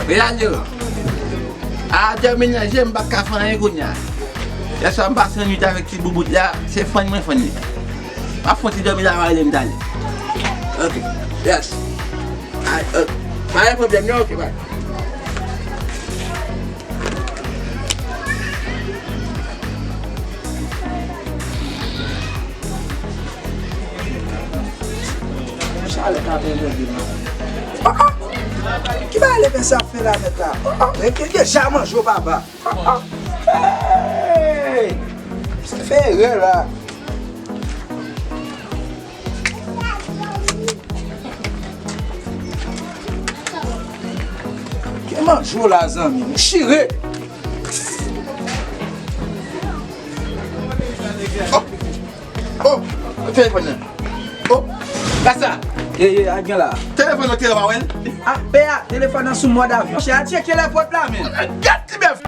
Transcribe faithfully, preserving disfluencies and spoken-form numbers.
Elalderan. A, dòmi nan je m, m pa ka fè anyen kounye a. Yèswa m pase yon nwit avèk ti boubout la, se fann mwen fann li. M ap fè yon ti dòmi la, m a rele m talè. Ok, yes. Ay, ok. Pa gen pwoblèm non, ok, bye. Chalè ka tonbe jodi la. Oh, oh. Ki bagay lepè sa ap fè la mèt la? Oh, oh, e ki deja manje w papa. Oh, oh. Hey! Sa fè erè la. Ki manje w la zanmi m? Chire! Oh! Oh! Telefòn nan. Oh! Gasa! Ye, ye, a gen la. Telefòn nan te pa wè l? A, pè a, telefòn nan sou mòd avyon. Chè a tcheke lèpòt la, men. Gad ti bèf!